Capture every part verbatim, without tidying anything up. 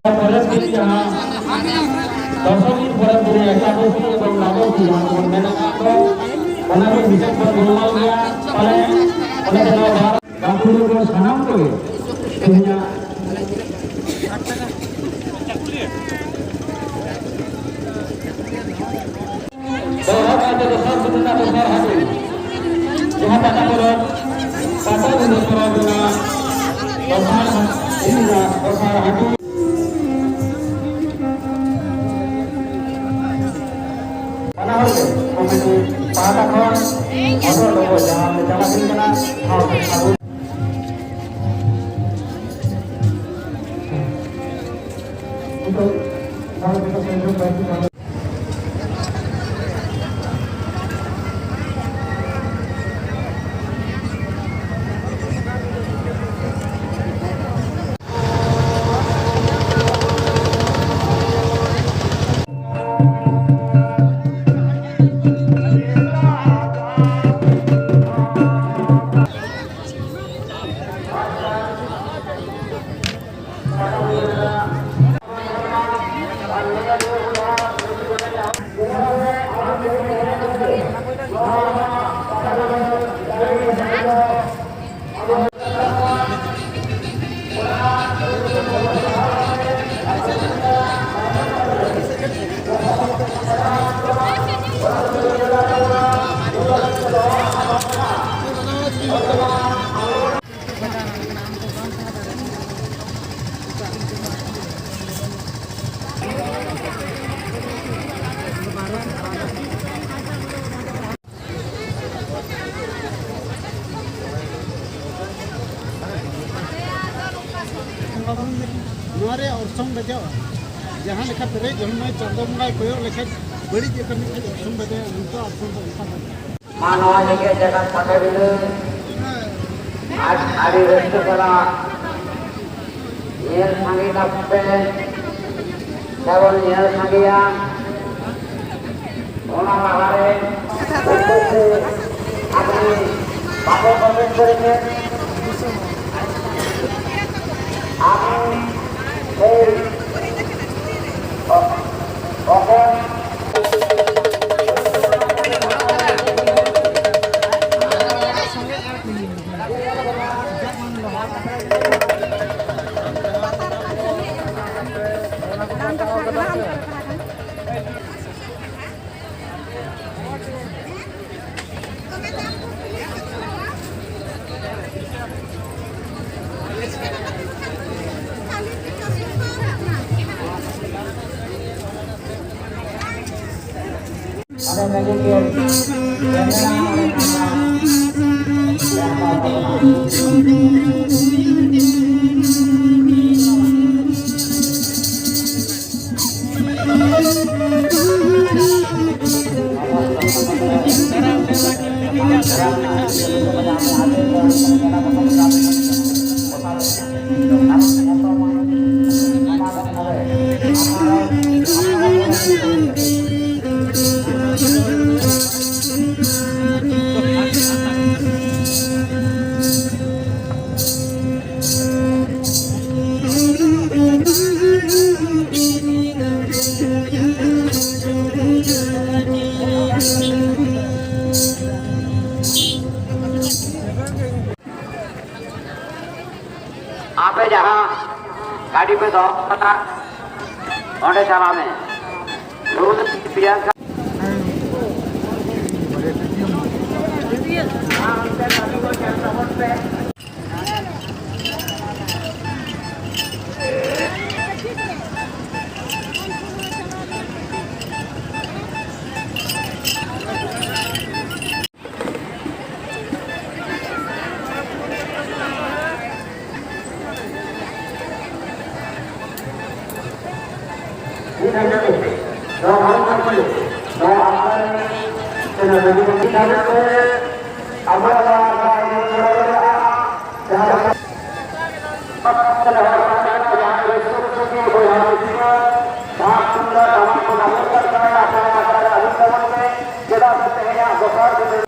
ᱯᱚᱨᱮᱨ ᱫᱤᱱ ᱡᱟᱦᱟᱸ ᱫᱚᱥᱚᱢᱤ ᱯᱚᱨᱮᱨ ᱫᱤᱱ ᱮᱠᱟᱫᱚᱥᱤ ᱮᱵᱚᱝ ᱫᱣᱟᱫᱚᱥᱤ ᱡᱟᱦᱟᱸ ᱵᱚᱱ ᱢᱮᱱ ᱟᱠᱟᱫ ᱫᱚ, ᱚᱱᱟ ᱜᱮ ᱵᱤᱥᱮᱥ ᱵᱚᱱ ᱜᱩᱱᱢᱟᱱ ᱜᱮᱭᱟ᱾ ᱛᱟᱦᱞᱮ ᱚᱸᱰᱮ ᱫᱚ ᱱᱚᱣᱟ ᱵᱟᱨ ᱜᱟᱹᱠᱷᱩᱲᱤᱭᱟᱹ ᱠᱚ ᱥᱟᱱᱟᱢ ᱠᱚᱜᱮ ᱛᱮᱦᱮᱧᱟᱜ ᱫᱚᱦᱲᱟ ᱠᱟᱭᱛᱮ ᱫᱚᱥᱟᱨ ᱫᱤᱱ ᱨᱮᱱᱟᱜ ᱫᱚᱥᱟᱨ ᱦᱟᱹᱴᱤᱧ, ᱡᱟᱦᱟᱸ ᱯᱟᱛᱟ ᱯᱚᱨᱚᱵᱽ, ᱯᱟᱛᱟᱵᱤᱸᱫᱷᱟᱹ ᱯᱚᱨᱚᱵᱽ ᱨᱮᱱᱟᱜ ᱫᱚᱥᱟᱨ ᱦᱟ-, ᱫᱤᱱ ᱨᱮᱱᱟᱜ ᱫᱚᱥᱟᱨ ᱦᱟᱹᱴᱤᱧ᱾ ᱚᱱᱟ ᱦᱚᱸ ᱠᱚᱢᱤᱴᱤ ᱯᱟᱦᱴᱟ ᱠᱷᱚᱱ ᱚᱱᱚᱞ ᱰᱚᱜᱚᱨ ᱡᱟᱦᱟᱸ ᱞᱮ ᱪᱟᱞᱟᱜ ᱦᱩᱭ ᱠᱟᱱᱟ, ᱥᱟᱶᱛᱮ ᱥᱟᱹᱜᱩᱱ᱾ ᱱᱤᱛᱚᱜ ᱵᱷᱟᱨᱚᱛ ᱨᱮᱱᱟᱜ ᱥᱚᱝᱵᱤᱫᱷᱟᱱ ᱵᱟᱭᱨᱤ ᱵᱷᱟᱨᱚᱛ ᱱᱚᱣᱟ ᱨᱮᱭᱟᱜ ᱚᱨᱥᱚᱝ ᱵᱟᱡᱟᱣᱟ᱾ ᱡᱟᱦᱟᱸ ᱞᱮᱠᱟ ᱯᱮᱨᱮᱡ ᱦᱚᱲᱢᱚᱭ ᱪᱟᱸᱫᱚ ᱵᱚᱸᱜᱟᱭ ᱠᱚᱭᱚᱜ ᱞᱮᱠᱷᱟᱱ ᱵᱟᱹᱲᱤᱡ ᱟᱠᱟᱱ ᱢᱤᱫᱴᱮᱱ ᱚᱨᱥᱚᱝ ᱵᱟᱡᱟᱣᱟ, ᱱᱤᱛᱚᱜ ᱚᱨᱥᱚᱝ ᱫᱚ ᱚᱱᱠᱟ ᱵᱟᱹᱱᱩᱜᱼᱟ᱾ ᱢᱟ ᱱᱚᱣᱟ ᱡᱮᱜᱮᱛ ᱡᱟᱠᱟᱛ ᱯᱟᱴᱷᱮ ᱵᱤᱫᱟᱹ ᱟᱡ ᱟᱹᱰᱤ ᱨᱟᱹᱥᱠᱟᱹ ᱥᱟᱞᱟᱜ ᱧᱮᱞ ᱥᱟᱸᱜᱮ ᱛᱟᱯᱮ ᱥᱮᱵᱚᱱ ᱧᱮᱞ ᱥᱟᱸᱜᱮᱭᱟ᱾ ᱚᱱᱟ ᱞᱟᱦᱟᱨᱮ ᱩᱯᱟᱹᱥᱤ ᱟᱵᱚ ᱵᱟᱵᱚ ᱵᱟᱵᱚᱱ ᱠᱚᱨᱮ ᱟᱵᱚ ᱥᱮ ᱚᱠᱚᱭ ᱟᱯᱮ ᱡᱟᱦᱟᱸ ᱜᱟᱹᱰᱤ ᱯᱮ ᱫᱚᱦᱚ ᱠᱟᱫᱟ, ᱚᱸᱰᱮ ᱪᱟᱞᱟᱜ ᱢᱮ᱾ ᱯᱨᱤᱭᱟᱝᱠᱟ᱾ ᱟᱵᱚᱣᱟᱜ ᱱᱚᱣᱟ ᱡᱟᱦᱟᱸ ᱞᱮᱠᱟ ᱡᱟᱦᱟᱸ ᱨᱟᱹᱥᱠᱟᱹ ᱠᱩᱥᱤ ᱵᱚᱭᱦᱟ ᱢᱤᱥᱤ ᱠᱚ, ᱴᱟᱢᱟᱠ ᱛᱩᱢᱫᱟᱜ ᱴᱟᱢᱟᱠ ᱠᱚ ᱵᱟᱵᱚᱱ ᱥᱟᱵ ᱫᱟᱲᱮᱭᱟᱜᱼᱟ, ᱟᱯᱮ ᱟᱠᱷᱲᱟ ᱨᱮ ᱟᱹᱜᱩᱭ ᱛᱟᱵᱚᱱ ᱯᱮ, ᱪᱮᱫᱟᱜ ᱥᱮ ᱛᱮᱦᱮᱧᱟᱜ ᱫᱚᱥᱟᱨ ᱫᱤᱱ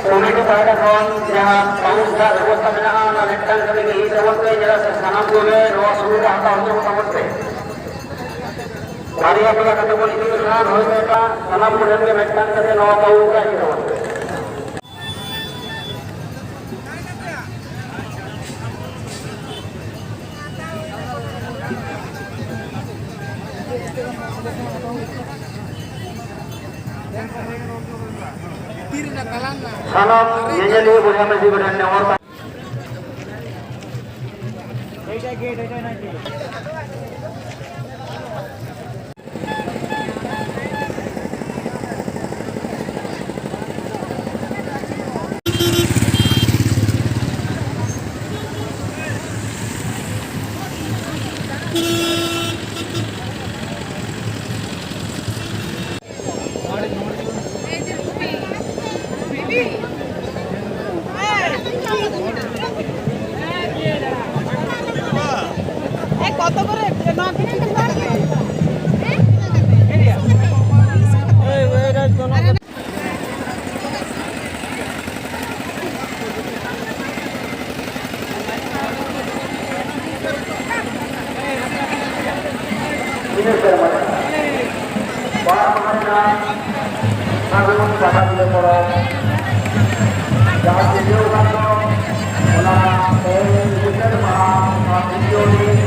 ᱠᱚᱢᱤᱴᱤ ᱯᱟᱦᱴᱟ ᱠᱷᱚᱱ ᱡᱟᱦᱟᱸ ᱯᱟᱣᱩᱪ ᱫᱟᱜ ᱵᱮᱵᱚᱥᱛᱷᱟ ᱢᱮᱱᱟᱜᱼᱟ, ᱚᱱᱟ ᱢᱤᱫᱴᱟᱝ ᱠᱟᱛᱮ ᱜᱮ ᱤᱫᱤ ᱛᱟᱵᱚᱱ ᱯᱮ, ᱪᱮᱫᱟᱜ ᱥᱮ ᱥᱟᱱᱟᱢ ᱠᱚᱜᱮ ᱱᱚᱣᱟ ᱥᱩᱵᱤᱫᱷᱟ ᱦᱟᱛᱟᱣ ᱦᱚᱪᱚ ᱛᱟᱵᱚᱱ ᱯᱮ᱾ ᱵᱟᱨᱭᱟ ᱯᱮᱭᱟ ᱠᱟᱛᱮ ᱵᱚᱱ ᱤᱫᱤ ᱞᱮᱠᱷᱟᱱ ᱦᱳᱭ ᱵᱮᱴᱟ, ᱥᱟᱱᱟᱢ ᱠᱚᱴᱷᱮᱱ ᱜᱮ ᱢᱤᱫᱴᱟᱝ ᱠᱟᱛᱮ ᱱᱚᱣᱟ ᱯᱟᱣᱩᱪ ᱫᱟᱜ ᱤᱫᱤ ᱛᱟᱵᱚᱱ ᱯᱮ᱾ ᱥᱟᱱᱟᱢ ᱧᱮᱧᱮᱞᱤᱭᱟᱹ ᱵᱚᱭᱦᱟ ᱢᱤᱥᱤ ᱠᱚᱴᱷᱮᱱ ᱱᱮᱦᱚᱨ᱾ ᱤᱱᱟᱹ ᱥᱮᱨᱢᱟ ᱨᱮ ᱵᱟᱨ ᱢᱟᱦᱟ ᱨᱮᱱᱟᱜ ᱯᱷᱟᱹᱜᱩᱱ ᱯᱟᱴᱟᱵᱤᱸᱫᱷᱟᱹ ᱯᱚᱨᱚᱵᱽ, ᱡᱟᱦᱟᱸ ᱛᱤᱨᱞᱟᱹ ᱠᱷᱟᱱ ᱫᱚ ᱚᱱᱟ ᱛᱮᱦᱮᱧ ᱢᱩᱪᱟᱹᱫ ᱢᱟᱦᱟ, ᱚᱱᱟ ᱛᱨᱤᱛᱤᱭᱚ ᱫᱤᱱ,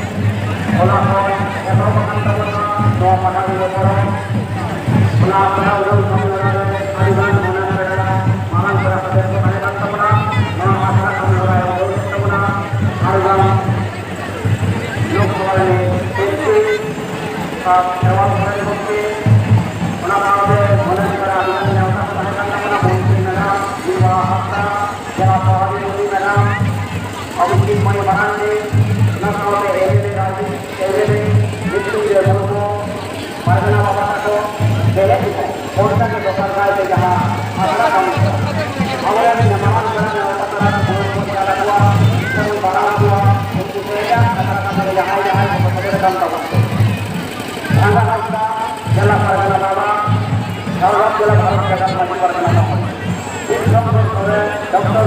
ᱚᱱᱟ ᱠᱷᱚᱱ ᱮᱛᱚᱦᱚᱵ ᱟᱠᱟᱱ ᱛᱟᱵᱚᱱᱟ ᱱᱚᱣᱟ ᱯᱟᱴᱟᱵᱤᱸᱫᱷᱟᱹ ᱯᱚᱨᱚᱵᱽ᱾ ᱚᱱᱟ ᱯᱟᱴᱟᱵᱤᱸᱫᱷᱟᱹ ᱠᱟᱹᱢᱤ ᱦᱚᱨᱟ ᱨᱮ ᱟᱹᱰᱤᱜᱟᱱ ᱢᱟᱨᱟᱝ ᱯᱮᱲᱟ, ᱢᱟᱨᱟᱝ ᱯᱮᱲᱟ ᱠᱚ ᱛᱟᱦᱮᱸ ᱠᱟᱱ ᱛᱟᱵᱚᱱᱟ᱾ ᱱᱚᱣᱟ ᱟᱥᱲᱟ ᱠᱟᱹᱢᱤ ᱦᱚᱨᱟ ᱠᱷᱮᱨᱣᱟᱞ ᱥᱚᱨᱮᱱ ᱜᱚᱢᱠᱮ, ᱚᱱᱟ ᱥᱟᱶᱛᱮ ᱢᱚᱱᱮ ᱡᱤᱣᱤ ᱨᱮ ᱟᱹᱰᱤᱜᱟᱱ ᱱᱮᱣᱛᱟ ᱠᱚ ᱛᱟᱦᱮᱸ ᱠᱟᱱ ᱛᱟᱵᱚᱱᱟ, ᱢᱚᱱᱛᱨᱤ ᱢᱮᱰᱟᱢ, ᱡᱤᱣᱟ ᱦᱟᱸᱥᱫᱟ, ᱡᱮᱞᱟ ᱥᱚᱦᱟᱫᱤᱱ ᱢᱚᱱᱛᱨᱤ ᱢᱮᱰᱟᱢ, ᱚᱵᱷᱤᱡᱤᱛ ᱢᱚᱬᱤ ᱢᱟᱨᱟᱱᱰᱤ, ᱚᱱᱟ ᱥᱟᱶᱛᱮ ᱮᱢᱮᱞᱮ ᱨᱟᱡᱤᱵᱽ, ᱮᱢᱮᱞᱮ ᱢᱨᱤᱛᱭᱩᱧᱡᱚᱭ ᱢᱩᱨᱢᱩ, ᱯᱟᱨᱜᱟᱱᱟ ᱵᱟᱵᱟ ᱛᱟᱠᱚ, ᱥᱮᱞᱮᱫ ᱠᱚ, ᱚᱱᱠᱟ ᱜᱮ ᱫᱚᱥᱟᱨ ᱠᱟᱭᱛᱮ ᱡᱟᱦᱟᱸ ᱟᱥᱲᱟ ᱠᱟᱹᱢᱤ ᱠᱚ, ᱟᱵᱚᱨᱮᱱ ᱢᱟᱨᱟᱝ ᱯᱮᱲᱟ ᱱᱮᱣᱛᱟ ᱯᱮᱲᱟ ᱠᱚ ᱵᱚᱱ ᱧᱮᱞ ᱟᱠᱚᱣᱟ, ᱥᱮᱵᱚᱱ ᱵᱟᱲᱟᱣ ᱟᱠᱚᱣᱟ, ᱩᱱᱠᱩ ᱥᱮᱞᱮᱫ ᱟᱥᱲᱟ ᱠᱟᱹᱢᱤ ᱨᱮ ᱡᱟᱦᱟᱸᱭ ᱡᱟᱦᱟᱸᱭ ᱠᱚᱠᱚ ᱥᱮᱴᱮᱨ ᱟᱠᱟᱱ ᱛᱟᱵᱚᱱ ᱠᱚ᱾ ᱰᱷᱟᱸᱜᱟ ᱦᱟᱸᱥᱫᱟ, ᱡᱮᱞᱟ ᱯᱟᱨᱜᱟᱱᱟ ᱵᱟᱵᱟ, ᱡᱷᱟᱲᱜᱨᱟᱢ ᱡᱮᱞᱟ ᱵᱷᱟᱨᱚᱛ ᱡᱟᱠᱟᱛ ᱢᱟᱹᱡᱷᱤ ᱯᱟᱨᱜᱟᱱᱟ ᱵᱟᱵᱟ, ᱵᱤᱠᱨᱚᱢ ᱥᱚᱨᱮᱱ, ᱰᱚᱠᱴᱚᱨ